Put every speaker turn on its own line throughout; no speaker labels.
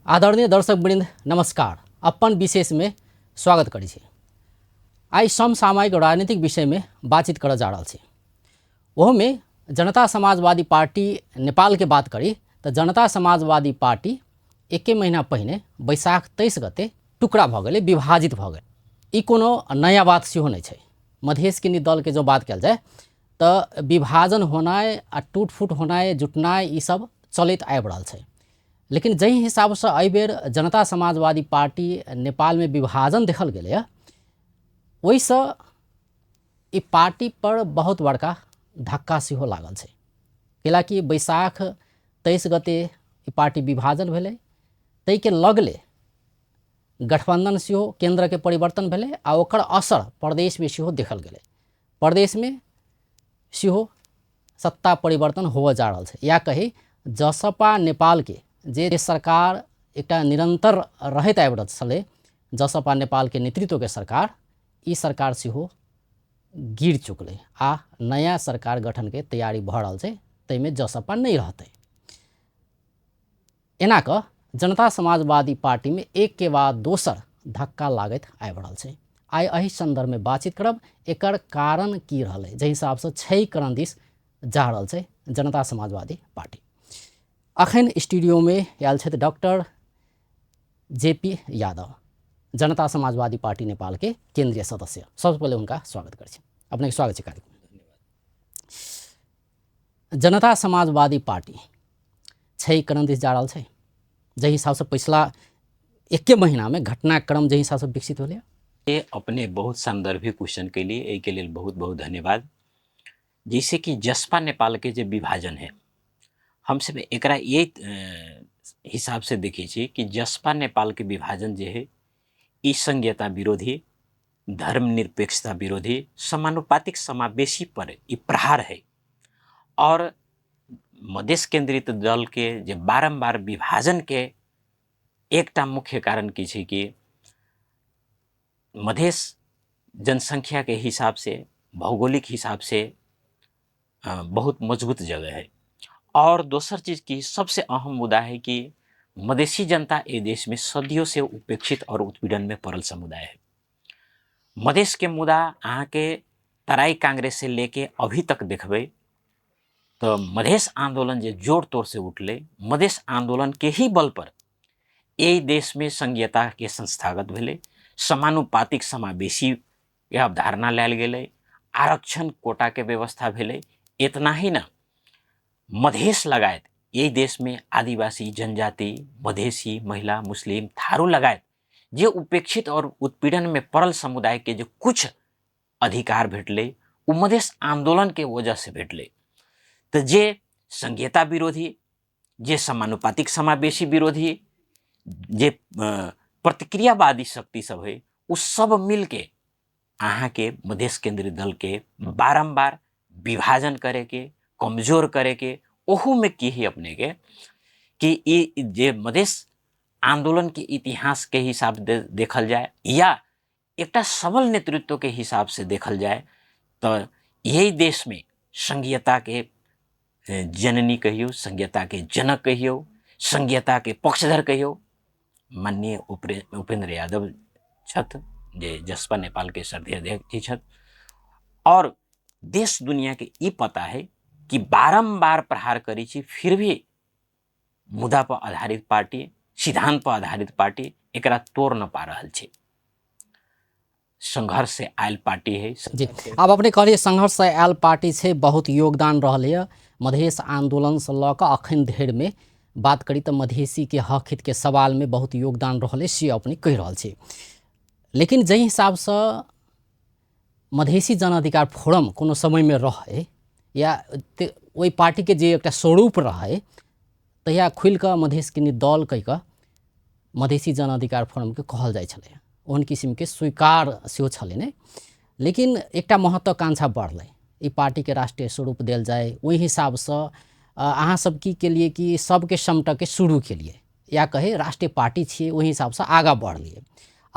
आदरणीय दर्शक वृंद नमस्कार। अपन विशेष में स्वागत करै छी। आइ समसामयिक राजनीतिक विषय में बातचीत करऽ जा रहल छी। ओहोमे जनता समाजवादी पार्टी नेपाल के बात करी तऽ जनता समाजवादी पार्टी एके महीना पहिने बैसाख 23 गते टुकड़ा भऽ गेलै, विभाजित भऽ गेलै। ई कोनो नया बात सेहो नहि छै। मधेश के दल के जो बात कयल जाय तऽ विभाजन होनाइ आ टूट फूट होनाइ जुटनाइ ई सब चलैत आबि रहल छै। लेकिन जाहि हिसाबसँ एहिबेर जनता समाजवादी पार्टी नेपालमे विभाजन देखल गेलैए ओहिसँ ई पार्टी पर बहुत बड़का धक्का सेहो लागल छै। कैलाकि बैसाख 23 गते ई पार्टी विभाजन भेलै, ताहिके लगले गठबन्धन सेहो केन्द्रके परिवर्तन भेलै आ ओकर असर प्रदेशमे सेहो देखल गेलै। प्रदेशमे सेहो सत्ता परिवर्तन होबऽ जा रहल छै, या कही जसपा नेपालके जे सरकार एकटा निरन्तर रहैत आबि रहल छलै, जसपा नेपालके नेतृत्वके सरकार, ई सरकार सेहो गिर चुकलै आ नया सरकार गठनके तैयारी भऽ रहल छै, ताहिमे जसपा नहि रहतै। एना कऽ जनता समाजवादी पार्टीमे एक के बाद दोसर धक्का लागैत आबि रहल छै। आइ एहि सन्दर्भमे बातचीत करब, एकर कारण की रहलै जाहि हिसाबसँ क्षयीकरण दिस जा रहल छै जनता समाजवादी पार्टी। अखन स्टूडियोमे आयल छथि डॉक्टर जे पी यादव, जनता समाजवादी पार्टी नेपालके केंद्रीय सदस्य। सबसँ पहिले हुनका स्वागत करै छी। अपनेके स्वागत छै कार्यक्रम। जनता समाजवादी पार्टी क्षयीकरण दिस जा रहल छै जाहि हिसाबसँ पिछला एके महीनामे घटनाक्रम जाहि हिसाबसँ विकसित भेलै।
ये अपने बहुत सान्दर्भिक क्वेश्चन के लिए एहिके लेल बहुत बहुत धन्यवाद। जैसे कि जसपा नेपाल के जे विभाजन है, हम सब एकरा ये हिसाब से देखै छी कि जसपा नेपाल के विभाजन जे है ई संघीयता विरोधी, धर्मनिरपेक्षता विरोधी, समानुपातिक समावेशी पर ई प्रहार है। और मधेश केंद्रित दल के जे बारम्बार विभाजन के एकटा मुख्य कारण की छै कि मधेश जनसंख्या के हिसाब से, भौगोलिक हिसाब से बहुत मजबूत जगह है। और दोसर चीज़ की सबसे अहम मुद्दा है कि मधेसी जनता ए देश में सदियों से उपेक्षित और उत्पीड़न में पड़ल समुदाय है। मधेश के मुद्दा अहाँ के तराई कांग्रेस से लेके अभी तक देखबै तो मधेश आंदोलन जे जोर तोड़ से उठले, मधेश आंदोलन के ही बल पर एहि देश में संघीयता के संस्थागत भेलै, समानुपातिक समावेशी के अवधारणा लायल गेलै, आरक्षण कोटा के व्यवस्था भेलै। इतना ही ना, मधेश लगायत एहि देश में आदिवासी, जनजाति, मधेसी, महिला, मुस्लिम, थारू लगायत जे उपेक्षित और उत्पीड़न में पड़ल समुदाय के जो कुछ अधिकार भेटलै ओ मधेश आंदोलन के वजह से भेटलै। तो जे संघीयता विरोधी, जे समानुपातिक समावेशी विरोधी, जे प्रतिक्रियावादी शक्ति सब है, उ सब मिलके अहाँ के मधेश केंद्रीय दल के बारंबार विभाजन करे के, कमजोर करे के, ओहू में की ही अपने के कि ई जे मधेश आंदोलन के इतिहास के हिसाब देखल जाए या एकटा सबल नेतृत्व के हिसाब से देखल जाए तो यही देश में संघीयता के जननी कहियो, संघीयता के जनक कहियो, संघीयता के पक्षधर कहियो, माननीय उपेंद्र यादव छथि जे जसपा नेपाल के श्रद्धेय अध्यक्ष जी छथि। और देश दुनिया के ई पता है कि बारंबार प्रहार करै छी फिर भी मुद्दा पर आधारित पार्टी, सिद्धांत पर आधारित पार्टी एकरा तोड़ न पा रहल छै। संघर्ष से आयल पार्टी है
जी। आब अपने कहलिए संघर्ष से आयल पार्टी छै, बहुत योगदान रहल यऽ मधेश आंदोलन से लऽ कऽ अखन धरिमे बात करी तऽ मधेसीके हक हितके सवालमे बहुत योगदान रहल अइ से अपने कहि रहल छी। लेकिन जाहि हिसाबसँ मधेसी जनअधिकार फोरम कोनो समयमे रहै या ओहि पार्टीके जे एकटा स्वरूप रहै तहिया खुलिकऽ मधेशके दल कहि कऽ मधेसी जनअधिकार फोरमके कहल जाइ छलै, ओहन किसिमके स्वीकार सेहो छलै नहि। लेकिन एकटा महत्वाकांक्षा बढ़लै, ई पार्टीके राष्ट्रीय स्वरूप देल जाय, ओहि हिसाबसँ अहाँ सब की केलिए कि सबके समटके शुरू केलिए या कही राष्ट्रीय पार्टी छियै ओहि हिसाबसँ आगाँ बढ़लियै।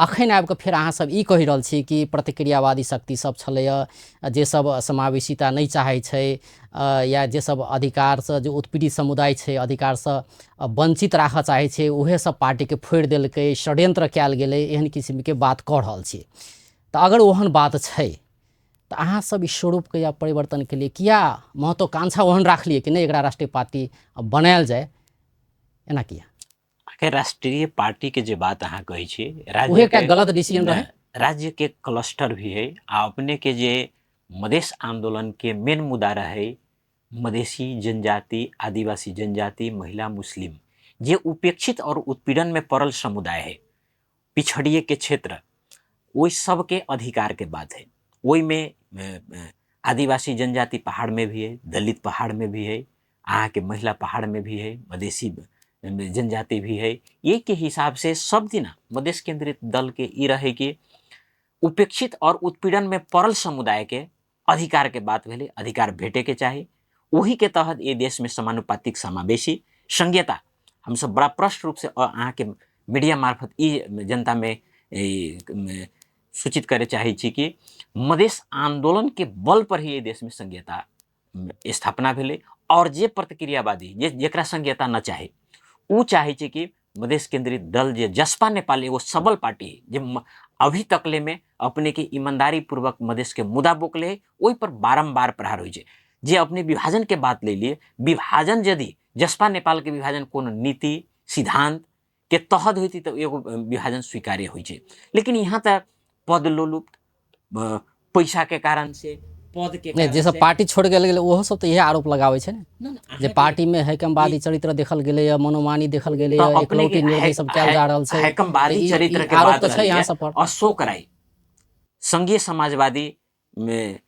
अखन आबि कऽ फेर अहाँसभ ई कहि रहल छी कि प्रतिक्रियावादी शक्ति सब छलैए, जे सब समावेशिता नहि चाहै छै या जे सब अधिकारसँ जे उत्पीड़ित समुदाय छै अधिकारसँ वञ्चित राखऽ चाहै छै, उहे सब पार्टीके फोड़ि देलकै, षड्यंत्र कयल गेलै, एहन किसिमके बात कऽ रहल छी। तऽ अगर ओहन बात छै तऽ अहाँ सब ई स्वरूपके या परिवर्तनके लिए किया महत्वाकांक्षा ओहन राखलियै कि नहि एकरा राष्ट्रीय पार्टी बनायल जाय, एना किया?
अहाँके राष्ट्रीय पार्टी के जे बात अहाँ कहै छी,
उहे एकटा गलत डिसीजन रहे।
राज्य के क्लस्टर भी है आ अपने के जे मधेश आंदोलन के मेन मुद्दा रहे मधेशी जनजाति, आदिवासी जनजाति, महिला, मुस्लिम जे उपेक्षित और उत्पीड़न में पड़ल समुदाय है, पिछड़िए के क्षेत्र, ओहि सबके अधिकार के बात है। ओहिमे आदिवासी जनजाति पहाड़ में भी है, दलित पहाड़ में भी है, अहाँके महिला पहाड़ में भी है, मधेसी जनजाति भी है। ये के हिसाब से सब दिना मधेश केंद्रित दल के ई रहे कि उपेक्षित और उत्पीड़न में पड़ल समुदाय के अधिकार के बात भेलै, अधिकार भेटे के चाही। ओही के तहत ये देश में समानुपातिक समावेशी संघीयता हमसब बड़ा प्रष्ट रूप से अहाँके मीडिया मार्फत ई जनता में सूचित करे चाहै छी कि मधेश आंदोलन के बल पर ही ये देश में संघीयता स्थापना भेलै। और जे प्रतिक्रियावादी जे जेकरा संघीयता न चाहे उ चाहे छै कि मधेश केंद्रित दल जे जसपा नेपाल एगो सबल पार्टी है जे अभी तकले में अपने के ईमानदारी पूर्वक मधेश के मुद्दा बोकले है, ओहि पर बारम्बार प्रहार होइ छै। जे अपने विभाजन के बात ले लिए, विभाजन यदि जसपा नेपाल के विभाजन कोनो नीति सिद्धांत के तहत होती तो एगो विभाजन स्वीकार्य होइ छै, लेकिन यहाँ तक पद लोलुप पैसा के कारण से पद के
नहीं, जे सब पार्टी छोड़ के गेलै ओहो सब तऽ इएह आरोप लगाबै छै ने जे पार्टी में हैकमवादी चरित्र देखल गेलै या मनोमानी देखल गेलै या एकलौटी निर्णय सब कयल जा रहल छै।
हैकमवादी चरित्र के
आरोप तऽ छै यहाँ सब पर।
अशोक राय संघीय समाजवादी में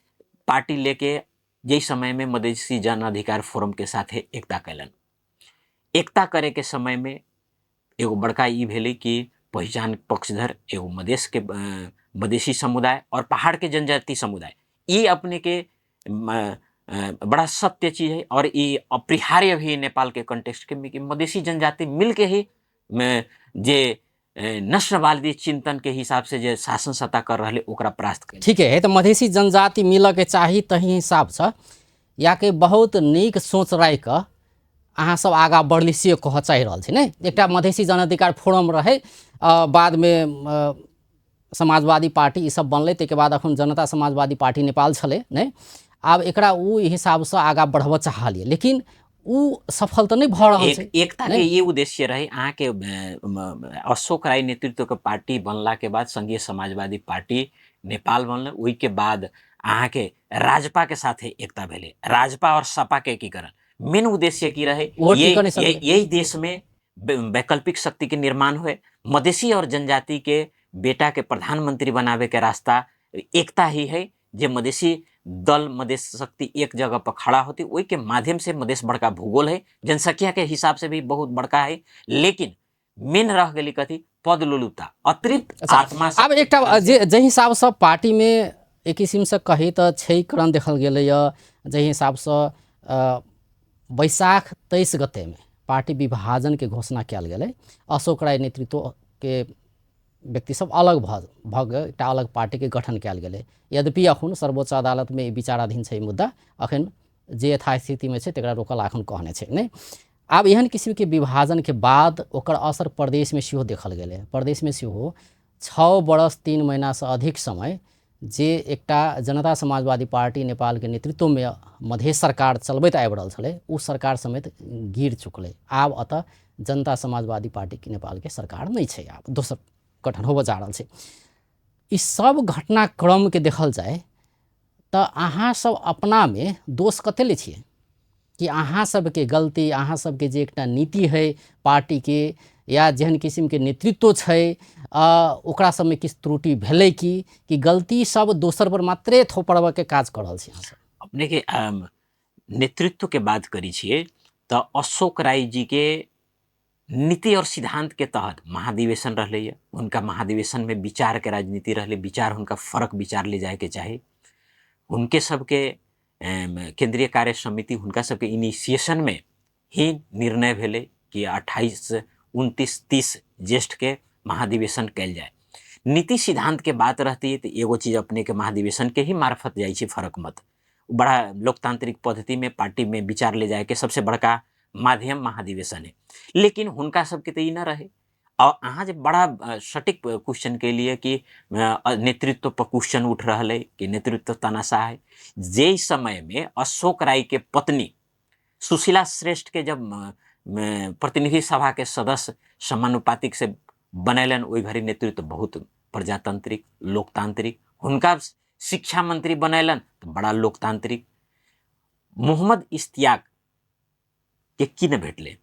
पार्टी लेके जै समय में मधेसी जन अधिकार फोरम के साथे एकता कैलन, एकता करे के समय में एगो बड़का ई भेलै कि पहिचान पक्षधर एगो मधेश के मधेसी समुदाय और पहाड़ के जनजाति समुदाय, ई अपने के बड़ा सत्य चीज है और ई अपरिहार्य भी नेपाल के कंटेक्स्ट के कि मधेसी जनजाति मिल के ही जे नस्लवादी चिंतन के हिसाब से जे शासन सत्ता कर रहे ओकरा परास्त कर।
ठीक है, तो मधेसी जनजाति मिलऽ के चाही तही हिसाब से या के बहुत नीक सोच राखि कऽ अहाँ सब आगाँ बढ़ली से कहऽ चाहि रहल छी ने। एकटा मधेसी जन अधिकार फोरम रहै, बादमे समाजवादी पार्टी ई सब बनलै, ताहिके बाद अखन जनता समाजवादी पार्टी नेपाल छलै ने। आब एकरा ओ हिसाबसँ आगाँ बढ़बऽ चाहलियै, लेकिन ओ सफल तऽ नहि भऽ रहल छै।
एकता के ये उद्देश्य रहे अहाँके अशोक राय नेतृत्व के पार्टी बनला के बाद संघीय समाजवादी पार्टी नेपाल बनलै, ओहिके बाद अहाँके राजपा के साथे एकता भेलै, राजपा और सपा के एकीकरण। मेन उद्देश्य की रहे यही देश में वैकल्पिक शक्ति के निर्माण हुए, मधेसी और जनजाति के बेटा के प्रधानमंत्री बनावे के रास्ता एकता ही है। जे मधेसी दल मधेश शक्ति एक जगह पर खड़ा होती वही के माध्यम से मधेश बड़का भूगोल है, जनसंख्या के हिसाब से भी बहुत बड़का है, लेकिन मेन रह गई कथी पद लोलुपता अतिरिक्त आत्मा।
आब एकटा जे हिसाबसँ पार्टीमे एक किसिमसँ कही तऽ क्षयीकरण देखल गेलैए, जाहि हिसाबसँ बैसाख 23 गतेमे पार्टी विभाजनके घोषणा कयल गेलै, अशोक राय नेतृत्वके व्यक्ति सब अलग भऽ कऽ एकटा अलग पार्टीके गठन कयल गेलै। यद्यपि अखन सर्वोच्च अदालतमे विचाराधीन छै मुद्दा, अखन जे यथास्थितिमे छै तकरा रोकल अखन कहने छै नहि। आब एहन किसिमके विभाजनके बाद ओकर असर प्रदेशमे सेहो देखल गेलै। प्रदेशमे सेहो 6 वर्ष 3 महीनासँ अधिक समय जे एकटा जनता समाजवादी पार्टी नेपालके नेतृत्वमे मधेश सरकार चलबैत आबि रहल छलै ओ सरकार समेत गिर चुकलै। आब अतः जनता समाजवादी पार्टी नेपालके सरकार नहि छै, आब दोसर गठन होबऽ जा रहल छै। ई सब घटनाक्रमके देखल जाय तऽ अहाँ सब अपनामे दोष कते लै छियै कि अहाँ सबके गलती, अहाँ सबके जे एकटा नीति है पार्टीके या जेहन किसिमके नेतृत्व छै ओकरा सबमे किछु त्रुटि भेलै कि गलती सब दोसर पर मात्रे थोपड़बऽके काज कऽ रहल छी अहाँ सब?
अपने के नेतृत्व के बात करै छियै तऽ अशोक राय जी के नीति और सिद्धांत के तहत महाधिवेशन रहलै, उनका महाधिवेशन में विचार के राजनीति रहलै, विचार हुनका फर्क विचार ले जाए के चाही। उनके सबके केंद्रीय कार्य समिति हुनका सबके इनिशिएशन में ही निर्णय भेलै कि 28, 29, 30 ज्येष्ठ के महाधिवेशन कयल जाए। नीति सिद्धांत के बात रहती है तो एगो चीज अपने के महाधिवेशन के ही मार्फत जाइ छै फरक मत। बड़ा लोकतांत्रिक पद्धति में पार्टी में विचार ले जाए के सबसे बड़का माध्यम महाधिवेशन है। लेकिन हुनका सबके तो ई न रहे। और अहाँ जे बड़ा सटीक क्वेश्चन के लिए कि नेतृत्व पर क्वेश्चन उठ रहा है कि नेतृत्व तानाशाह है। जे समय में अशोक राय के पत्नी सुशीला श्रेष्ठ के जब प्रतिनिधि सभा के सदस्य समानुपातिक से बनैलन, ओहि घड़ी नेतृत्व बहुत प्रजातांत्रिक लोकतांत्रिक, हुनका शिक्षा मंत्री बनैलन तो बड़ा लोकतांत्रिक। मोहम्मद इश्तियाक के की न भेटले,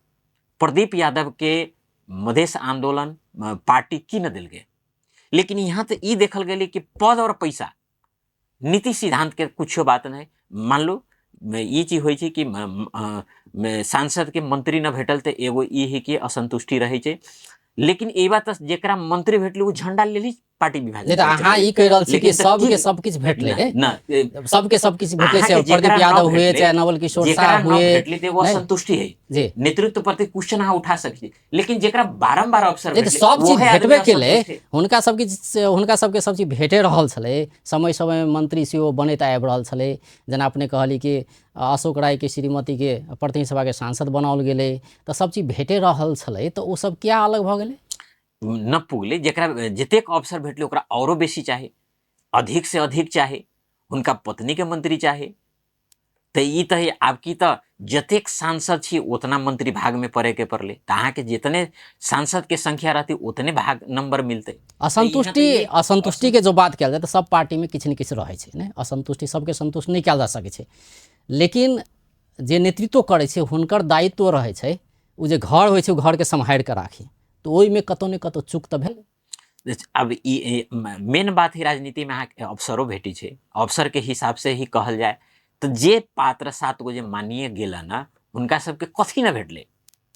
प्रदीप यादव के मधेश आंदोलन पार्टी की न दिल गए। लेकिन यहाँ तो ई देखल गेलै कि पद और पैसा, नीति सिद्धांत के कुछो बात नहीं। मान लो ई चीज होइ छै कि सांसद के मंत्री न भेटल तो एगो ई है कि असंतुष्टि रहै छै। लेकिन ई बात जेकरा मंत्री भेटलै ओ झंडा लेली पार्टी विभाजन।
नहीं तो अहाँ ई कहि रहल छी कि सबके सब किछु भेटलै रे,
न
सबके सब किछु भेटलै, से
अहाँके जेकरा
प्रदीप
न
यादव हुए
भेटलै,
चाहे नवल किशोर
जेकरा
शाह
न
हुए,
भेटलै तऽ एगो
नहीं।
असंतुष्टि है
जी।
नेतृत्व प्रति क्वेश्चन अहाँ उठा सकै छी। लेकिन जेकरा बारम्बार अवसर
नहीं तो
भेटलै,
सब चीज
ओहे आदमी
भेटबे केलै,
असंतुष्ट है।
हुनका सब किछु, हुनका सबके सब चीज भेटे रहल छलै, समय समय में मंत्री सेहो बनैत आबि रहल छलै। जेना अपने कहली कि अशोक राय के श्रीमती के प्रतिनिधि सभा के सांसद बनाओल गेलै, तऽ सब चीज भेटे रहल छलै, तऽ ओ सब किया अलग भऽ गेलै?
न पुगलै, जेकरा जतेक अवसर भेटलै ओकरा औरो बेसी चाही, अधिक से अधिक चाही, हुनका पत्नी के मंत्री चाही। तऽ ई तऽ है, आब की तऽ जतेक सांसद छी उतना मंत्री भाग में पड़े के पड़लै, तऽ अहाँके जितने सांसद के संख्या रहती उतने भाग नंबर मिलतै।
असंतुष्टि के जो बात कयल जाय तऽ सब पार्टी में किछु ने किछु रहै छै ने, असंतुष्टि सबके संतुष्ट नहि कयल जा सकै छै। लेकिन जे नेतृत्व करै छै हुनकर दायित्व रहै छै ओ जे घर होइ छै ओ घरके सम्हारि कऽ राखी, तऽ ओहिमे कतहु ने कतहु चूक तऽ भेल।
अब ई मेन बात है राजनीति में अहाँके अवसरो भेटै छै, अवसर के हिसाब से ही कहल जाय तऽ जे पात्र 7 गो जे मानिए गेल न, हुनका सबके कथी न भेटलै,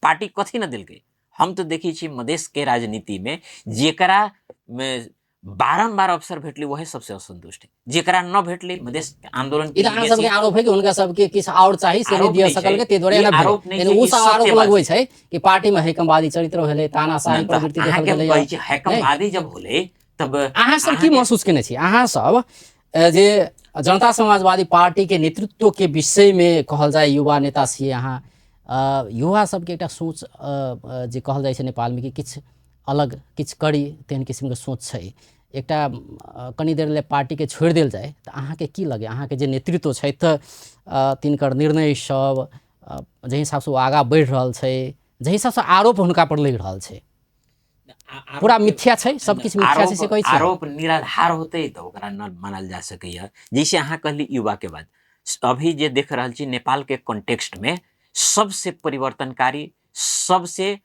पार्टी कथी न देलकै। हम तऽ देखै छी मधेश के राजनीति में जेकरा में बारम्बार अवसर भेटलै वही सबसे असंतुष्ट है, जेकरा न भेटलै मधेश आंदोलन के
ई तऽ अहाँ
लिए
सबके
छै।
आरोप है कि हुनका सबके किछु आओर चाही से नहि
आरोप
दिअ
नहि
सकल
छै।
के, ताहि दुआरे
ई
एना भेलै।
आरोप नहि
लेकिन
छै,
ओ
ई
सब आरोप
सत्य बात
लगबै
छै।
छै कि पार्टी में हैकमवादी चरित्र भेलै, तानाशाही
नहि, तऽ
प्रवृत्ति देखल
अहाँके
गेलैए।
कहै छी, हैकमवादी जब होलै तब
अहाँ सब की
अहाँके
महसूस केने छी? अहाँ सब जे जनता समाजवादी पार्टी के नेतृत्व के विषय में कहल जाय युवा नेता छियै अहाँ, युवा सबके एकटा सोच जे कहल जाइ छै नेपालमे कि किछु अलग किछु करी तेहन किसिमके सोच छै, एकटा कनी देर लेल पार्टीके छोड़ि देल जाय तऽ अहाँके की लगैए? अहाँके जे नेतृत्व छथि तिनकर निर्णय सब जाहि हिसाबसँ ओ आगाँ बढ़ि रहल छै, जाहि हिसाबसँ आरोप हुनका पर लागि रहल छै, पूरा मिथ्या छै, सब किछु मिथ्या छै से कहै छी?
आरोप निराधार होतै तऽ ओकरा न मानल जा सकैए। जैसे अहाँ कहली युवा के बात, अभी जे देख रहल छी नेपाल के कॉन्टेक्स्ट में सबसे परिवर्तनकारी, सबसे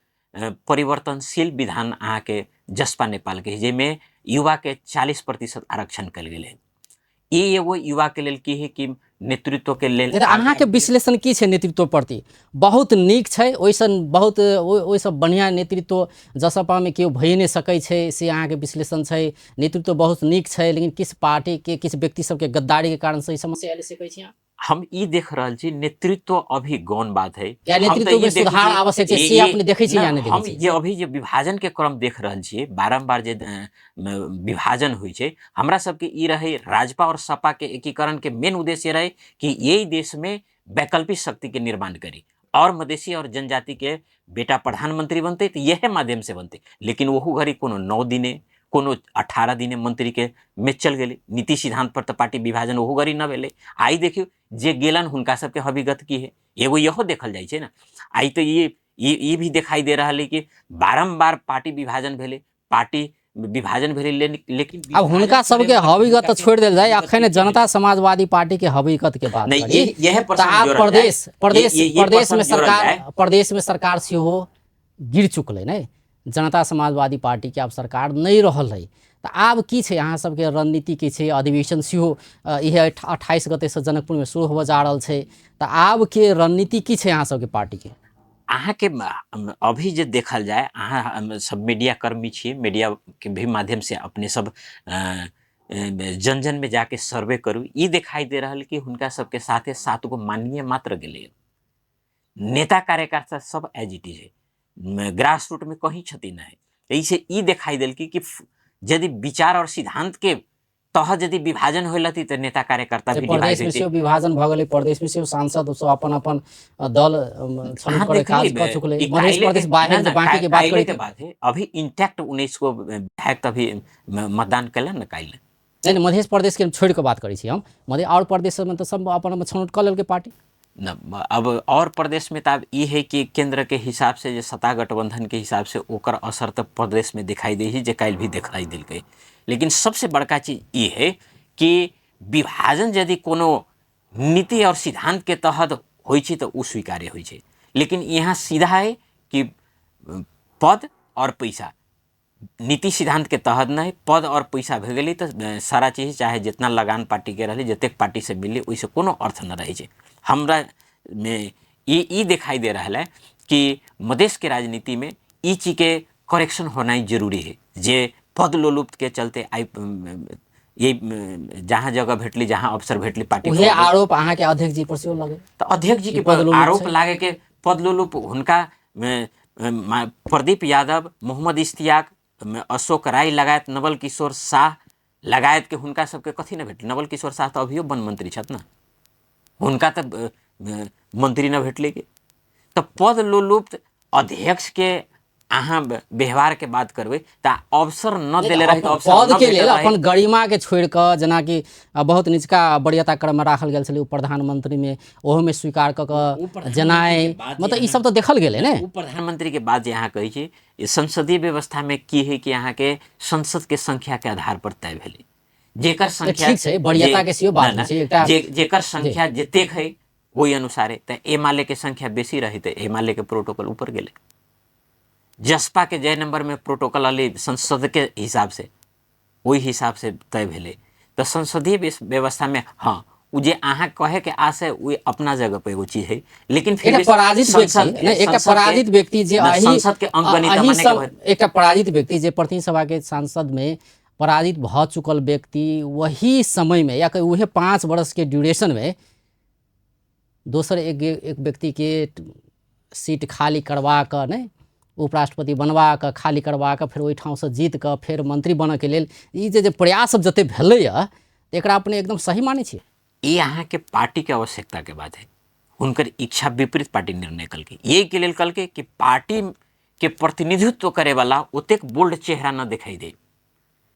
परिवर्तनशील विधान अहाँके जसपा नेपाल के है, जाहिमे युवा के 40% आरक्षण कयल गेल है। ई एगो युवा के लेल की है कि नेतृत्व के लेल।
तऽ अहाँके विश्लेषण की छै नेतृत्व प्रति? बहुत नीक छै, ओहिसँ बहुत ओहिसँ बढ़िआँ नेतृत्व जसपामे केओ भइए नहि सकै छै से अहाँके विश्लेषण छै। नेतृत्व बहुत नीक छै, लेकिन किछु पार्टीके किछु व्यक्ति सबके गद्दारीके कारणसँ ई समस्या आयल से कहै छी अहाँ?
हम ई देख रहल छी नेतृत्व अभी गौण बात है,
या
हम तऽ
नेतृत्व
ई
में
देखै
सुधार
छी,
आवश्यक छै, से अपने देखै छी या नहि देखै
हम
छी?
जे अभी जे विभाजन के क्रम देख रहल छियै, बारम्बार जे विभाजन होइ छै, हमरा सबके ई रहै राजपा और सपा के एकीकरण के मेन उद्देश्य रहे कि यही देश में वैकल्पिक शक्ति के निर्माण करी और मधेसी और जनजाति के बेटा प्रधानमंत्री बनते तो यह माध्यम से बनते। लेकिन ओहू घड़ी कोनो 9 दिने कोनो 18 दिने मंत्री के में चल गेलै, नीति सिद्धांत पर तऽ पार्टी विभाजन ओहू घड़ी न भेलै। आइ देखियौ जे गेलन हुनका सबके हकीकत की है, एगो इहो देखल जाइ छै ने। आइ तऽ ई भी दिखाई दे रहल है कि बारम्बार पार्टी विभाजन भेलै, पार्टी विभाजन भेलै, लेकिन
अब हुनका
विभाजन
सबके
करे वाला
हकीकत
हुनका
तऽ छोड़ि देल जाय,
हकीकत
अखन
की है?
जनता समाजवादी पार्टी के हकीकत के बात
नहीं,
करी।
यह
तऽ
प्रसंग
आब
जोड़ल जाय। ये
प्रदेश में
प्रसंग जोड़ल
सरकार,
जाय।
प्रदेश में सरकार सेहो गिर चुकलै ने, जनता समाजवादी पार्टी के आब सरकार नहि रहल है, तऽ आब की छै अहाँ सबके रणनीति की छै? अधिवेशन सेहो इहे 28 गते से जनकपुर में शुरू होबऽ जा रहल छै, तऽ आब के रणनीति की छै अहाँ सबके पार्टी के?
अहाँके अभी जे देखल जाय, अहाँ सब मीडिया कर्मी छियै, मीडिया के भी माध्यम से अपने सब जन जन में जाके सर्वे करू, ई दिखाई दे रहल कि हुनका सबके साथे 7 गो माननीय मात्र गेलै, नेता कार्यकर्ता सब एज it is है, ग्रास रूट में कहीं क्षति नहीं है। ऐसे ई दिखाई देल कि यदि विचार और सिद्धांत के तहत यदि विभाजन होय लती तऽ नेता कार्यकर्ता भी डिवाइड
प्रदेश में
होते।
सेहो विभाजन भऽ गेलै, प्रदेश में सेहो सांसद सब अपन अपन दल छनौट
अहाँ
करे काज
देखलियै
कऽ चुकलै।
ई
मधेश
काल्हि
प्रदेश
के
बाहर
ना
जे
ना
बाकी के बात
काल्हि
करी
के बात है, अभी इंटैक्ट 19 गो विधायक तऽ अभी मतदान केलन ने काल्हि।
नहीं नहीं, मधेश प्रदेश के छोड़ि कऽ बात करै छी हम, मधे और प्रदेश सबमे तऽ सब अपन अपन छनौट कऽ लेलकै पार्टी
न। अब और प्रदेश में तो अब ई है कि केंद्र के हिसाब से जे सत्ता गठबंधन के हिसाब से ओकर असर तो प्रदेश में दिखाई दे ही, जे काल्हि भी दिखाई देलकै। लेकिन सबसे बड़का चीज ई है कि विभाजन यदि कोनो नीति और सिद्धांत के तहत होइ छै तऽ ओ स्वीकार्य होइ छै, लेकिन यहाँ सीधा है कि पद और पैसा, नीति सिद्धांत के तहत नहीं, पद और पैसा भए गेलै तऽ सारा चीज चाहे जितना लगान पार्टी के रहलै, जतेक पार्टी से मिललै, ओहिसँ कोनो अर्थ न रहै छै। हमरा मे ई दिखाई दे रहल है कि मधेश के राजनीति में ई चीज के करेक्शन होना जरूरी है, जे पद लोलुप्त के चलते आई ये जहाँ जगह भेटली, जहाँ अवसर भेटली पार्टी
उहे आरोप अहाँ के अध्यक्ष जी पर सेहो लगे।
तऽ अध्यक्ष जी के
पद लोलुप
आरोप
छै।
लागे के पद लोलुप हुनका प्रदीप यादव, मोहम्मद इश्तियाक, अशोक राय लगायत नवल किशोर शाह लगायत के हुनका सबके कथी न भेटल। नवल किशोर शाह तऽ अभियो वन मंत्री छथि ने, हुनका तऽ मंत्री न भेटलै के। तऽ पद लोलुप्त अध्यक्ष के अहाँ व्यवहार के बात करबै तऽ अवसर न देले रही, तऽ अवसर
पद
न
के
भेटल
लेल
रही।
अपन गरिमा के छोड़ि कऽ, जेनाकि बहुत निचका वरीयता क्रम में राखल गेल छलै ओ प्रधानमंत्री में, ओहो में स्वीकार कऽ
ओ
कऽ
प्रधानमंत्री
जेनाइ,
के बाद जे
मतलब ई
अहाँ
सब तऽ देखल गेलै ने।
ओ प्रधानमंत्री के बात जे अहाँ कहै छी, ई संसदीय व्यवस्था में की है कि अहाँ के संसद के संख्या के आधार पर तय भेलै, जेकर संख्या
ठीक छै, वरीयता
जे
के सेहो बात
ना,
होइ छै, एकटा
जेकर संख्या जतेक है ओहि अनुसारे, तऽ एमाले के संख्या बेसी रही तऽ एमाले के प्रोटोकॉल ऊपर गेलै, जसपा के जय नंबर में प्रोटोकॉल अलै संसद के हिसाब से, ओहि हिसाब से तय भेलै। तऽ संसदीय व्यवस्था में हाँ ओ जे अहाँ कहे के आश है ओ अपना जगह पे एगो चीज है, लेकिन फिर
एकटा
भी
पराजित व्यक्ति,
संसद
नहीं, एकटा
संसद के
पराजित व्यक्ति जे
ना,
अही
संसद के अंकगणित
अही
माने के
सब
बाद
एकटा पराजित व्यक्ति जे प्रतिनिधि सभा के सांसद में पराजित भऽ चुकल व्यक्ति वही समय में या उहे 5 वर्ष के ड्यूरेशन में दोसर एक व्यक्ति के सीट खाली करवा कऽ, नहि उपराष्ट्रपति बनवा कऽ खाली करवा कऽ फेर ओहिठामसँ जीत कऽ फेर मंत्री बनऽ के लेल ई जे प्रयास सब जते भेलैए एकरा अपने एकदम सही मानै छियै?
ई अहाँके पार्टी के आवश्यकता के बात है, हुनकर इच्छा विपरीत पार्टी निर्णय कलकै, यही के लेल कलकै कि पार्टी के प्रतिनिधित्व करे वाला ओतेक बोल्ड चेहरा न दिखाई दे।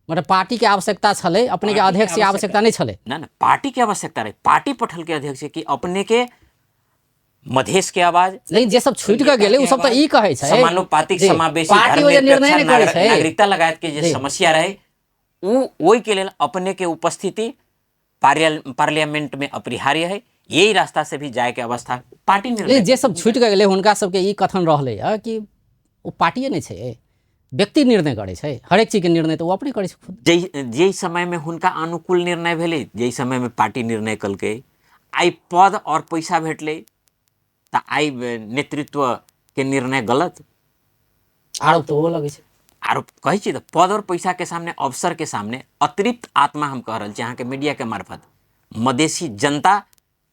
मतलब पार्टी के आवश्यकता छलै, अपने के
पार्टी के
अध्यक्ष के आवश्यकता नहीं छलै।
ना ना, पार्टी के आवश्यकता रहे, पार्टी पठल के अध्यक्ष कि अपने के मधेश के आवाज,
लेकिन जे सब छूटि कऽ गेलै ओ सब तऽ ई कहै छै
समानुपातिक
जी,
समावेशी
पार्टी ओ जे निर्णय
धर्मनिरपेक्ष
नहि करै छै।
नागरिकता लगायत के जे
जी।
समस्या रहे उ ओहि के लेल अपने के उपस्थिति पार्लियामेंट में अपरिहार्य है, यही रास्ता से भी जाए के अवस्था पार्टी निर्णय।
लेकिन जे सब छूटि कऽ गेलै हुनका सबके ई कथन रहलै हँ कि ओ पार्टिए नहि छै, व्यक्ति निर्णय करै छै, हरेक चीजके निर्णय तऽ ओ अपने करै छै खुद।
जै समय में हुनका अनुकूल निर्णय भेलै, जै समय में पार्टी निर्णय कलकै, आइ पद और पैसा भेटलै तऽ आइ नेतृत्व के निर्णय गलत
आरोप तऽ ओहो लगै छै।
आरोप कहै छी तऽ पद और पैसा के सामने, अवसर के सामने अतिरिक्त आत्मा हम कह रहल छी अहाँके मीडिया के मार्फत, मधेशी जनता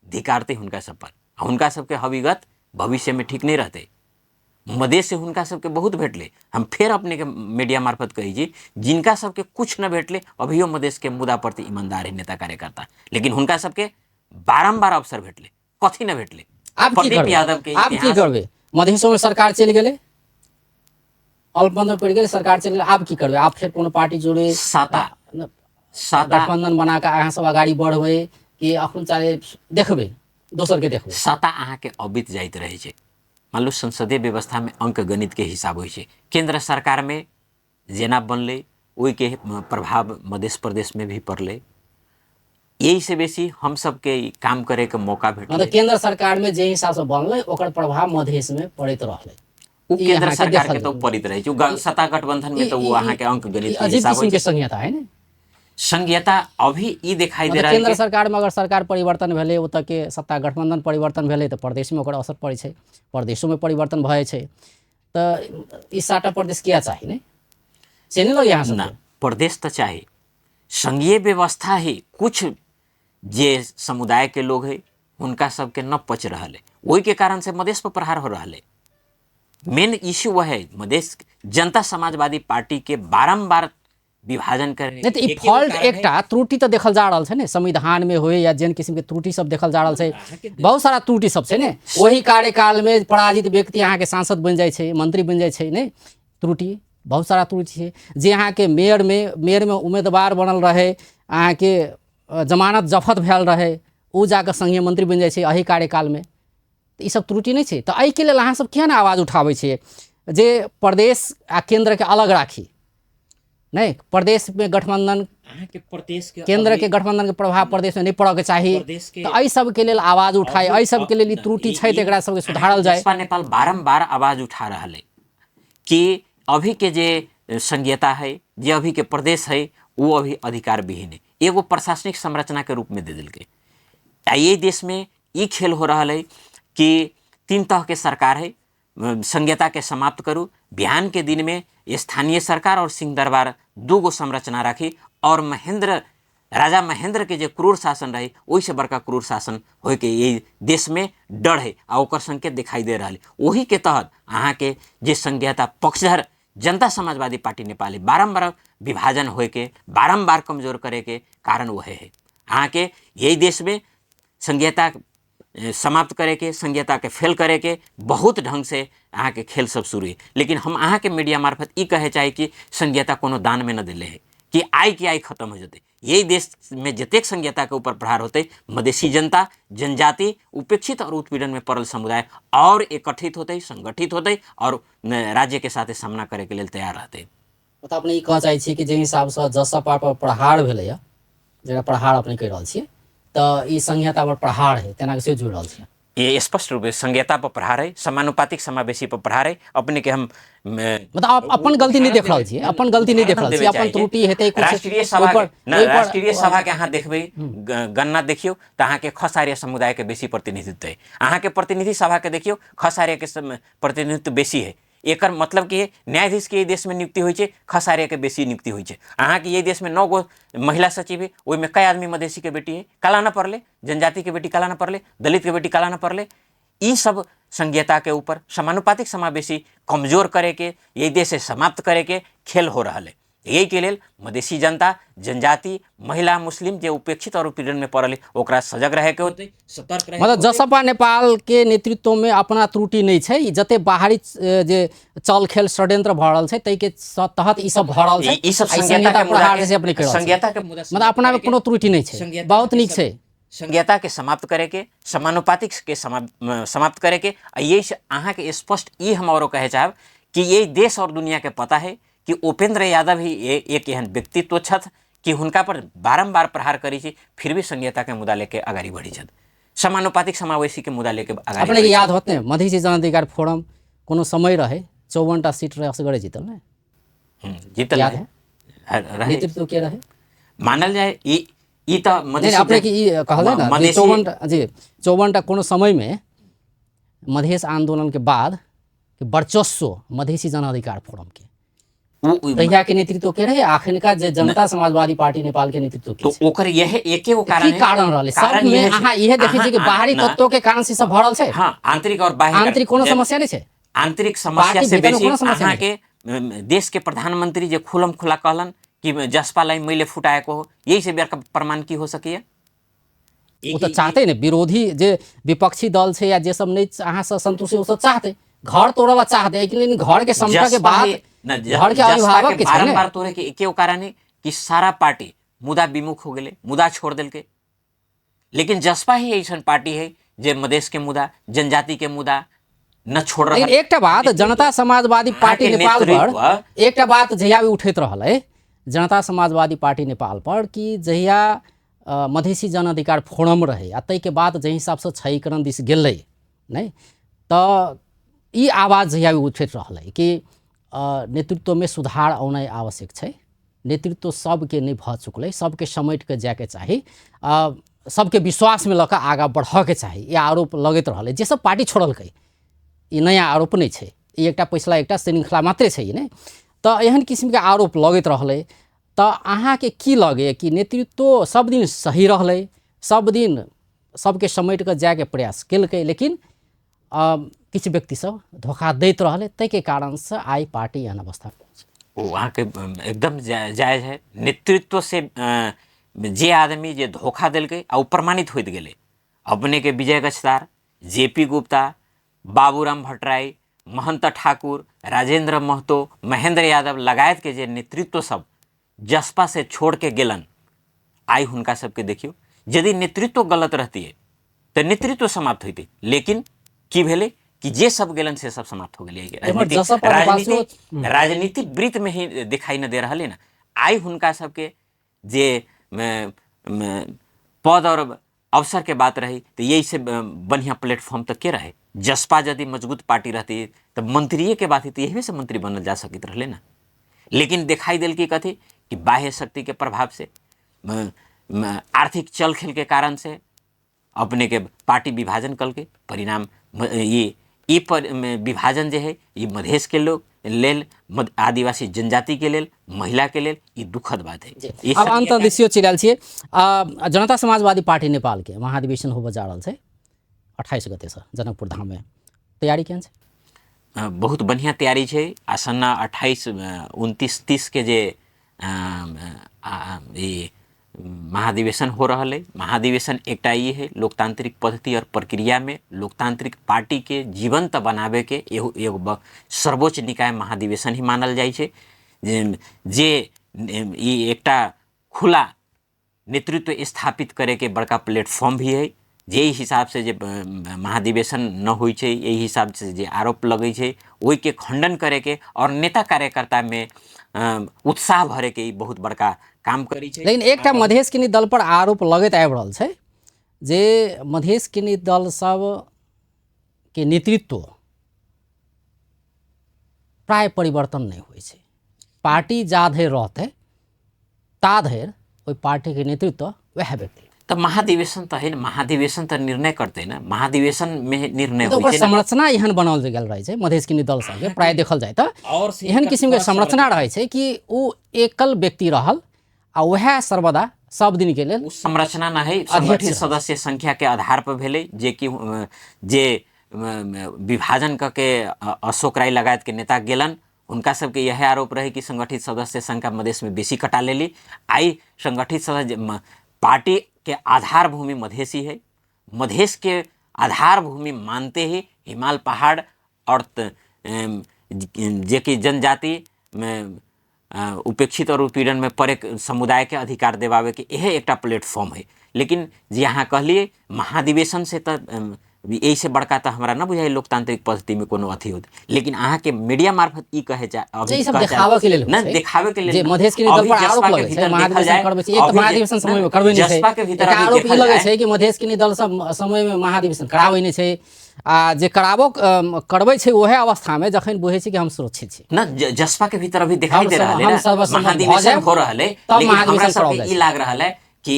धिकारतै हुनका सब पर, हुनका सबके हविगत भविष्य में ठीक नहीं रहतै। मधेश से हुनका सबके बहुत भेटलै, हम फेर अपने के मीडिया मार्फत कहै छी जिनका सबके कुछ न भेटलै अभियो मधेश के मुद्दा प्रति ईमानदार है नेता कार्यकर्ता, लेकिन हुनका सबके बारम्बार अवसर भेटलै, कथी न भेटलै।
आब की
प्रदीप
करबै?
यादव के
आब की
इतिहास
करबै? मधेशो में सरकार चलि गेलै, अल्पबंधन पड़ि गेलै, सरकार चलि गेलै, आब की करबै? आब फेर कोनो पार्टी जोड़े
साता
गठबंधन बना कऽ अहाँ सब अगाडि बढ़बै कि अखन चाहे देखबै दोसर के देखबै?
सत्ता अहाँके अबित जाइत रहै छै। मान लो संसदीय व्यवस्था में अंक गणित के हिसाब होइ छै, केंद्र सरकार में जेना बनलै ओहिके प्रभाव मध्य प्रदेश में भी पड़लै, यही से बेसी हम सबके ई काम करे के मौका भेटलै।
मतलब केंद्र सरकार में जे हिसाब से बनलै ओकर प्रभाव मधेश में पड़ैत रहलै।
उ
ई
केंद्र
अहाँके
सरकार के
देखल
तो पड़ैत रहै छै, उ सत्ता गठबंधन में तो उ अहाँके अंक गणित
ई
के
अजीब
हिसाब
किस्म
होइ
के
छै।
संहिता है ने।
संघीयता अभी ई दिखाई दे
मतलब
रहल
केंद्र
है।
सरकार में अगर सरकार परिवर्तन भेलै, ओतऽ के सत्ता गठबंधन परिवर्तन भेलै तऽ प्रदेश में ओकर असर पड़ै छै, प्रदेशो में परिवर्तन भऽ जाइ छै, तऽ ई साटा प्रदेश किया चाही ने? से नहि लगैए अहाँ
ना,
सबके?
प्रदेश तऽ चाही, संघीय व्यवस्था ही कुछ जे समुदाय के लोग है हुनका सबके न पच रहल है, ओहि के कारण से मधेश पर प्रहार हो रहल है। मेन इश्यू वह है, मधेश जनता समाजवादी पार्टी के बारंबार विभाजन करे।
नहि तऽ ई फॉल्ट एकटा त्रुटि तऽ देखल जा रहल छै ने, संविधानमे होय या जेहन किसिमके त्रुटि सब देखल जा रहल छै, बहुत सारा त्रुटि सब छै ने। ओही कार्यकालमे पराजित व्यक्ति अहाँके सांसद बनि जाइ छै, मंत्री बनि जाइ छै ने। त्रुटि बहुत सारा त्रुटि छै। जे अहाँके मेयरमे उम्मीदवार बनल रहै, अहाँके जमानत जफत भेल रहै, ओ जाकऽ संघीय मंत्री बनि जाइ छै एही कार्यकालमे। तऽ ई सब त्रुटि नहि छै? तऽ एहिके लेल अहाँ सब किया नहि आवाज उठाबै छियै जे प्रदेश आ केन्द्रके अलग राखी? नहि, प्रदेशमे गठबंधन,
अहाँके प्रदेश के
केंद्र के गठबंधन के प्रभाव प्रदेश में नहीं पड़ऽ के चाही।
प्रदेश के
तऽ एहि सबके लेल आवाज उठाए, एहि सबके लेल ई त्रुटि छै तऽ एकरा सबके सुधारल जाय।
जसपा नेपाल बारम्बार आवाज उठा रहल है कि अभी के जे संघीयता है, जे अभी के प्रदेश है, वो अभी अधिकार विहीन है, एगो प्रशासनिक संरचना के रूप में दे देलकै। आ ये देश में ई खेल हो रहल है कि तीन तह के सरकार है, संघीयता के समाप्त करू, बिहान के दिन में स्थानीय सरकार और सिंह दरबार दू गो संरचना राखी और महेंद्र राजा महेंद्र के जे क्रूर शासन रहे ओहिसँ बड़का क्रूर शासन होइके यही देश में डर है आ ओकर संकेत दिखाई दे रहल है। ओही के तहत अहाँके जे संघीयता पक्षधर जनता समाजवादी पार्टी नेपाल है, बारम्बार विभाजन होइके, बारम्बार कमजोर करे के कारण वह है। अहाँके यही देश में संघीयता समाप्त करे के, संघीयता के फेल करे के बहुत ढंग से अहाँके खेल सब शुरू है। लेकिन हम अहाँके मीडिया मार्फत ई कहे चाही कि संघीयता कोनो दान में न दिले है कि आइ के आइ खत्म हो जेतै। यही देश में जतेक संघीयता के ऊपर प्रहार होते, मधेसी जनता, जनजाति, उपेक्षित और उत्पीड़न में पड़ल समुदाय और एकत्रित होते, संगठित होते और राज्य के साथे सामना करे के लेल तैयार रहते।
मतलब अपने ई कहऽ चाहै छियै कि जे हिसाबसँ जसपा पर प्रहार भेलैए, जेकरा प्रहार अपने कहि रहल छियै, तऽ ई संघीयता पर प्रहार है, तेना के सेहो जुड़ि रहल छियै?
ये स्पष्ट रूप से संघीयता पर प्रहार है, समानुपातिक समावेशी पर प्रहार है। अपने के हम
मतलब आप अपन गलती नहीं देख रहल छियै, अपन गलती नहीं देख रहल छियै, अपन त्रुटि हेतै कुछ
राष्ट्रीय सभा
ओहिपर
के, न,
ओहिपर
राष्ट्रीय सभा के अहाँ देखबै, गणना देखियौ तऽ अहाँके खस आर्य समुदाय के बेसी प्रतिनिधित्व है। अहाँके प्रतिनिधि सभा के देखियौ, खस आर्य के प्रतिनिधित्व बेसी है। एकर मतलब कि न्यायाधीश के एहि देश में नियुक्ति होइ छै, खस आर्य के बेसी नियुक्ति होइ छै। अहाँके एहि देश में 9 गो महिला सचिव है, ओहिमे कई आदमी मधेसी के बेटी है, काला न पड़ले, जनजाति के बेटी काला न पड़ले, दलित के बेटी काला न पड़ले। ई सब संघीयता के ऊपर समानुपातिक समावेशी कमजोर करे के, यही देश से समाप्त करे के खेल हो रहा है। यही के लेल मधेसी जनता, जनजाति, महिला, मुस्लिम जे उपेक्षित और उत्पीड़न में पड़ल है, ओकरा सजग रहे के होतै, सतर्क रहे के
मतलब
होतै।
जसपा नेपाल के नेतृत्व में अपना त्रुटि नहीं छै, ई जते बाहरी जे चल खेल षड्यंत्र भऽ रहल छै ताहि के तहत ई सब भऽ रहल छै।
ई सब
आ ई
संघीयता
संघीयता
के मुद्दा
प्रहार
के
से अपने कहि रहल छै।
संघीयता के मुद्दा
मतलब अपना में
के
कोनो त्रुटि नहीं छै,
संघीयता
बहुत
के
नीक
सब
छै।
संघीयता के समाप्त करे के, समानुपातिक के समाप्त करे के। आ यही से अहाँके स्पष्ट ई हम औरो कहे चाहब कि यही देश और दुनिया के पता है कि उपेंद्र यादव ही एक एहन व्यक्तित्व छथि कि हुनका पर बारम्बार प्रहार करै छी, फिर भी संघीयता के मुद्दा लेके अगाडि बढ़ै छथि, समानुपातिक समावेशी के मुद्दा लेके अगाडि
अपने के
बढ़ै
याद
छथि।
होत ने, मधेसी जनाधिकार फोरम कोनो समय रहे 54टा सीट रहे, असगरे जीतल ने?
जीतल
याद
रहे।
है?
रहे।
नेतृत्व के रहे?
मानल जाए ई तऽ
नहीं,
मधेसी
अपने
जन-
के ई कहल जाए ना, जे
मधेसी
54टा, जी, 54टा कोनो समय में मधेश आंदोलन के बाद के वर्चस्व मधेसी जनाधिकार फोरम के तहिया के नेतृत्व के रहे, आखिरका जे जनता समाजवादी पार्टी नेपाल के नेतृत्व के
तो
छै।
ओकर यह एके गो कारण
की कारण रहलै?
कारण
सब में
यह छै।
अहाँ इहे देखै छियै कि
अहाँ-
बाहरी
ना।
तत्व के कारण से सब भरल छै।
हाँ, आंतरिक और बाहरी
आंतरिक कोनो
जे-
समस्या नहीं छै।
आंतरिक समस्या
पार्टी
से
भीतर
बेसी
कोनो समस्या नहीं।
अहाँके देश के प्रधानमंत्री जे खुलम खुला कहलन कि जसपालाई मैले फुटाएको हो, यही से बड़का प्रमाण की हो सकैया?
ओ तऽ चाहते ने विरोधी जे विपक्षी दल छै या जे सब नहीं अहाँ से संतुष्ट, ओ सब चाहते घर तोड़े ला चाहते, लेकिन घर के समटा के
जसपा
बाद
ही- न,
घर के
जसपा
अभिभावक
के
के छै ने।
बारम्बार तोड़े के एके कारण है कि सारा पार्टी मुदा विमुख हो गेलै, मुदा छोड़ देलकै। लेकिन जसपा ही ऐसा पार्टी है जे मधेश के मुदा, जनजाति के मुदा न छोड़ रहा।
लेकिन एकटा बात जनता समाजवादी पार्टी
अहाँके
नेपाल पर
नेतृत्व
एकटा बात जहिया भी उठैत रहलै जनता समाजवादी पार्टी नेपाल पर कि जहिया मधेसी जन अधिकार फोरम रहे आ ताहिके बाद जाहि हिसाबसँ क्षयीकरण दिस गेलै नहि, तऽ ई आवाज जहिया भी उठैत रहलै कि नेतृत्वमे सुधार औनाइ आवश्यक छै, नेतृत्व सबके नहि भऽ चुकलै, सबके समेट कऽ जायके चाही, सबके विश्वासमे लऽ कऽ आगाँ बढ़ऽके चाही, ई आरोप लगैत रहलै। जे सब पार्टी छोड़लकै ई नयाँ आरोप नहि छै, ई एकटा पैसला एकटा श्रृङ्खला मात्रै छै ई नहि, तऽ एहन किसिमके आरोप लगैत रहलै। तऽ अहाँके की लगैए कि नेतृत्व सब दिन सही रहलै, सब दिन सबके समेट कऽ जायके प्रयास केलकै, लेकिन किछु व्यक्ति सब धोखा दैत रहलै, ताहिके कारणसँ आइ पार्टी एहन अवस्था पहुँचल?
ओ अहाँके एकदम जायज है। नेतृत्व से जे आदमी जे धोखा देलकै आ ओ प्रमाणित होइत गेलै, अपने के विजय गच्छदार, जे पी गुप्ता, बाबूराम भट्टराई, महंत ठाकुर, राजेंद्र महतो, महेंद्र यादव लगायत के जे नेतृत्व सब जसपा से छोड़ के गेलन, आइ हुनका सबके देखियौ यदि नेतृत्व गलत रहती तऽ नेतृत्व समाप्त होइतै, लेकिन की भेलै कि जे सब गेलन से सब समाप्त हो गेलै।
एम्हर जसपा नेपाल
राजनीति वृत्त में ही दिखाई न दे रहल है ना। आइ हुनका सबके जे पद और अवसर के बात रही तो यही से बढ़िया प्लेटफॉर्म तक के रहे। जसपा यदि मजबूत पार्टी रहती तो मंत्रिये के बात ही तो यही से मंत्री बनल जा सकते रहे ना। लेकिन दिखाई दिल की कथी कि बाह्य शक्ति के प्रभाव से, आर्थिक चल खेल के कारण से अपने के पार्टी विभाजन कल के परिणाम ये पर विभाजन जे है ये मधेश के लोग लेल, आदिवासी जनजाति के लेल, महिला के लेल ये दुखद बात है। ये
अब अंत दिसियो चलि आयल छियै। जनता समाजवादी पार्टी नेपाल के महाधिवेशन होबऽ जा रहल छै 28 गते से जनकपुर धाम में, तैयारी केहन छै?
बहुत बढ़िया तैयारी छै। आसन्न 28, 29, 30 के जे ई महाधिवेशन हो रहल है। महाधिवेशन एकटा ई है लोकतांत्रिक पद्धति और प्रक्रिया में लोकतांत्रिक पार्टी के जीवंत बनावे के एगो एगो सर्वोच्च निकाय महाधिवेशन ही मानल जाइ छै, जे ई एकटा खुला नेतृत्व स्थापित करे के बड़का प्लेटफॉर्म भी है। जे हिसाब से जे महाधिवेशन न होइ छै, एहि हिसाब से जे आरोप लगै छै ओहिके खंडन करे के और नेता कार्यकर्ता में उत्साह भरे के ई बहुत बड़का काम करै छै।
लेकिन एकटा मधेश केन्द्रित दल पर आरोप लगैत आबि रहल छै जे मधेश केन्द्रित दल सब के नेतृत्व प्राय परिवर्तन नहि होइ छै, पार्टी जा धरि रहतै ता धरि ओहि पार्टीके नेतृत्व वएह व्यक्ति।
तऽ महाधिवेशन तऽ है ने, महाधिवेशन तऽ निर्णय करतै ने, महाधिवेशन में निर्णय
तऽ
होइ
ओकर
छै ने।
संरचना एहन बनाओल गेल रहै छै मधेश केन्द्रित दल सबके, प्राय देखल जाय तऽ
और से
एहन किसिमके संरचना रहै छै कि ओ एकल व्यक्ति रहल आ वएह सर्वदा सब दिन के लेल
ओ संरचना न है,
अध्यक्ष
संगठित
रहै।
सदस्य संख्या के आधार पर भेलै, जे कि जे विभाजन कऽ के अशोक राय लगायत के नेता गेलन, हुनका सबके यह आरोप रहे कि संगठित सदस्य संख्या मधेश में बेसी कटा लेली। आइ संगठित सदस्य पार्टी के आधार भूमि मधेसी है, मधेश के आधार भूमि मानते ही हिमाल पहाड़ और जे कि जनजाति में उपेक्षित और उत्पीड़न में पड़े समुदाय के अधिकार देवावे के यह एकटा प्लेटफॉर्म है। लेकिन जे अहाँ कहलिए महाधिवेशन से तऽ एहि से बड़का तऽ हमरा न बुझाइ लोकतांत्रिक पद्धति में कोनो अथी होत, लेकिन अहाँ के मीडिया मार्फत ई कहे जा, अभी
जे ई सब
कहे जा-
देखाबऽ के लेल होइ
न,
छै।
देखाबे के लेल
जे
न।
मधेश के दल
अभी
पर आरोप
जसपा के
लगै छै,
भीतर देखल
महाधिवेशन
जाय,
करबै छै, एक तऽ
अभी जे-
महाधिवेशन समय में
न,
करबै नहि छै।
जसपा के भीतर
एकटा
अभी
आरोप ई
देखल
लगै
जाय,
छै कि मधेश के दल सब समय में महाधिवेशन कराबै नहि छै, आ जे करबै छै ओहे अवस्था में जखन बुझै छै कि हम सुरक्षित छी।
न, जसपा के भीतर अभी दिखाई
हम
दे
सब-
रहल है
हम
ना,
सर्वसम्मत भऽ
महाधिवेशन
जायब,
हो रहल है,
तब
लेकिन हमरा
महाधिवेशन
सबके
कराओल जाइ
ई
छै।
लाग रहल है कि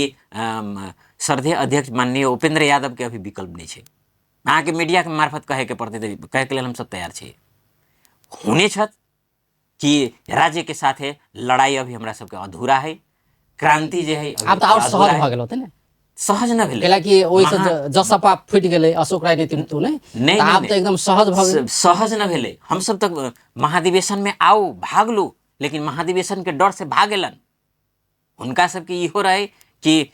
श्रद्धेय अध्यक्ष माननीय उपेंद्र यादव के अभी विकल्प नहीं छै। अहाँके मीडिया के मार्फत कहे के पड़तै तऽ कहे के लेल हम सब तैयार छी। होने छथि कि राज्य के साथे लड़ाई अभी हमरा सबके अधूरा है, क्रांति जे है अभी
आब तऽ आओर
अधूरा
सहज
है।
भऽ गेल होतै ने,
सहज न भेलै,
कैला कि ओहिसँ जसपा फुटि गेलै अशोक राय नेतृत्व ने,
नहि,
तऽ आब
नहि,
तऽ एकदम सहज भऽ गेल।
सहज न भेलै। हम सब तऽ महाधिवेशन में आउ भागलू, लेकिन महाधिवेशन के डर से भागेलन। हुनका सबके इहो रहे कि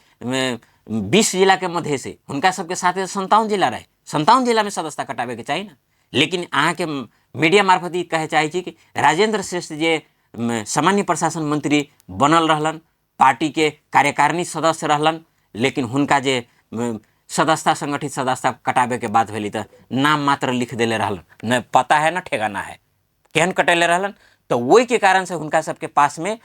20 जिला के मध्य से हुनका सबके साथे 57 जिला रहे, 57 जिला में सदस्यता कटाबे के चाही ना। लेकिन अहाँके मीडिया मार्फत ई कहे चाहै छी कि राजेंद्र श्रेष्ठ जे सामान्य प्रशासन मंत्री बनल रहलन, पार्टी के कार्यकारिणी सदस्य रहलन, लेकिन हुनका जे सदस्यता संगठित सदस्यता कटाबे के बात भेली तऽ नाम मात्र लिख देले रहलन, न पता है न ठेकाना है केहन कटेले रहलन। तऽ ओहिके कारण से हुनका सबके पास में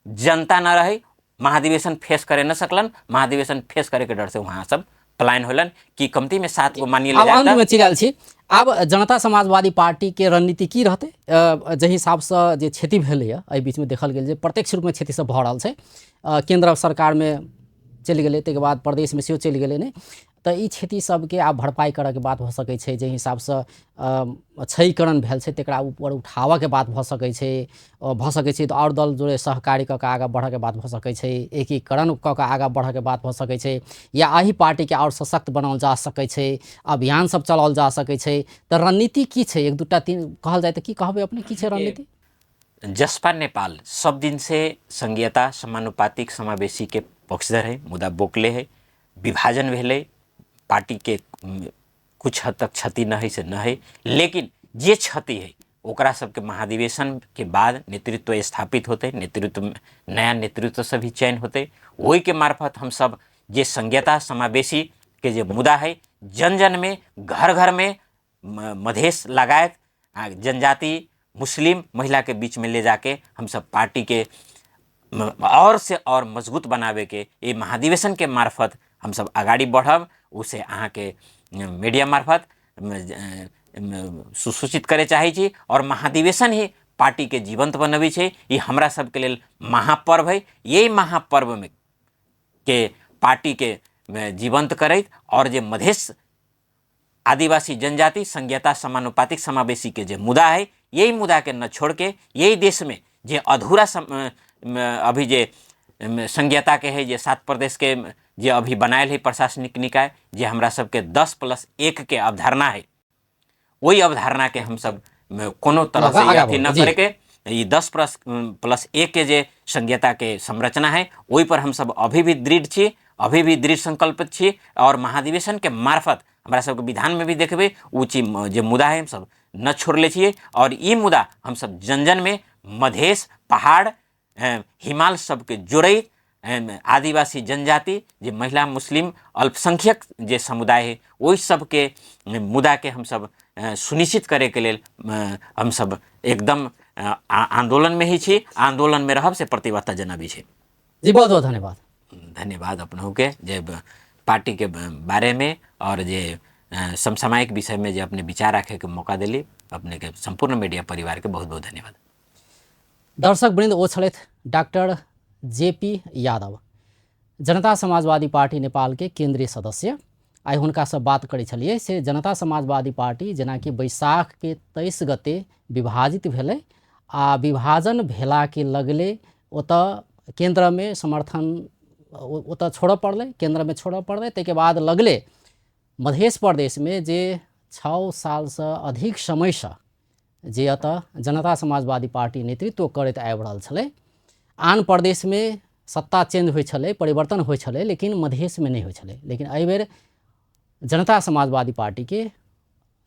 जनता न रहे, महाधिवेशन फेस करे न सकलन, महाधिवेशन फेस करे के डर से वहाँ सब पलायन होलन कि कमती में 7 गो मानिए ले
आब
जाता।
अंत में चलि आयल छी, आब जनता समाजवादी पार्टी के रणनीति की रहतै? जाहि हिसाबसँ जे क्षति भेलैए एहि बीचमे देखल गेल जे प्रत्यक्ष रूपमे क्षति सब भऽ रहल छै, केंद्र सरकारमे चलि गेलै, ताहिके बाद प्रदेशमे सेहो चलि गेलै ने, तऽ ई क्षति सबके आब भरपाइ करऽके बात भऽ सकै छै। जाहि हिसाबसँ क्षयीकरण भेल छै तकरा ऊपर उठाबऽके बात भऽ सकै छै, भऽ सकै छै तऽ आओर दल जोड़े सहकार्य कऽ कऽ आगाँ बढ़ऽके बात भऽ सकै छै, एकीकरण कऽ कऽ आगाँ बढ़ऽके बात भऽ सकै छै, या एहि पार्टीके आओर सशक्त बनाओल जा सकै छै, अभियान सब चलाओल जा सकै छै। तऽ रणनीति की छै? एक दूटा तीन कहल जाय तऽ की कहबै अपने, की छै रणनीति?
जसपा नेपाल सब दिन से संघीयता समानुपातिक समावेशी के पक्षधर है, मुदा बोकले है, विभाजन भेलै, पार्टी के कुछ हद तक क्षति न है से न है, लेकिन जे क्षति है ओकरा सबके महाधिवेशन के बाद नेतृत्व स्थापित होते, नेतृत्व नया नेतृत्व सब भी चयन होते, ओहि के मार्फत हम सब जे संघीयता समावेशी के जे मुद्दा है जन जन में घर घर में मधेश लगायत जनजाति मुस्लिम महिला के बीच में ले जाके हम सब पार्टी के और से और मजबूत बनावे के ये महाधिवेशन के मार्फत हम सब अगाडि बढ़ब। उसे अहाँ के मीडिया मार्फत सुसूचित करे चाहै छी और महाधिवेशन ही पार्टी के जीवंत बनबै छै। ई हमरा सबके लेल महापर्व है, यही महापर्व में के पार्टी के जीवंत करैत और जे मधेश आदिवासी जनजाति संघीयता समानुपातिक समावेशी के जे मुद्दा है यही मुद्दा के न छोड़ के यही देश में जे अधूरा अभी जे संघीयता के है जे 7 प्रदेश के जे अभी बनायल है प्रशासनिक निकाय जे हमरा सबके 10+1 के अवधारणा है, वही अवधारणा के हम सब कोनो तरह से अथी न करे के ये 10+1 के जे संघीयता के संरचना है वही पर हम सब अभी भी दृढ़ छी, अभी भी दृढ़ संकल्पित छी और महाधिवेशन के मार्फत हमरा सबके विधान में भी देखबै उ चीज जे मुद्दा है हम सब न छोड़ले छियै और ई मुद्दा हम सब जन जन में मधेश पहाड़ हिमाल सबके जोड़ैत आदिवासी जनजाति जे महिला मुस्लिम अल्पसंख्यक जे समुदाय है ओहि सबके मुद्दा के हम सब सुनिश्चित करे के लेल हम सब एकदम आंदोलन में ही छी, आंदोलन में रहब से प्रतिबद्धता जनाबी छी।
जी बहुत बहुत धन्यवाद।
धन्यवाद अपनहु के जे पार्टी के बारे में और जे समसामयिक विषय में जे अपने विचार रखे के मौका दिली, अपने के संपूर्ण मीडिया परिवार के बहुत बहुत धन्यवाद।
दर्शक वृंद, ओ छलथि डॉक्टर जेपी यादव, जनता समाजवादी पार्टी नेपाल के केंद्रीय सदस्य। आइ हुनकासँ बात करै छलियै से जनता समाजवादी पार्टी जेनाकि बैसाख के 23 गते विभाजित भेलै आ विभाजन भेलाके लगले ओतऽ केन्द्रमे समर्थन ओतऽ छोड़ऽ पड़लै, केन्द्रमे छोड़ऽ पड़लै। ताहिके बाद लगले मधेश प्रदेशमे जे 6 सालसँ अधिक समयसँ जे एतऽ जनता समाजवादी पार्टी नेतृत्व करैत आबि रहल छलै, आन प्रदेशमे सत्ता चेंज होइ छलै, परिवर्तन होइ छलै, लेकिन मधेशमे नहि होइ छलै। लेकिन एहिबेर जनता समाजवादी पार्टीके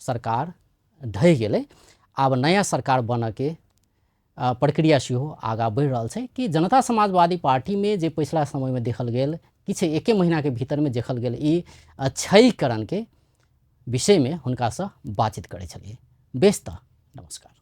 सरकार ढहि गेलै। आब नया सरकार बनऽके प्रक्रिया सेहो आगाँ बढ़ि रहल छै कि जनता समाजवादी पार्टीमे जे पछिला समयमे देखल गेल किछु एके महीनाके भीतरमे देखल गेल ई क्षयीकरणके विषयमे हुनकासँ बातचीत करै छलियै। बेस तऽ नमस्कार।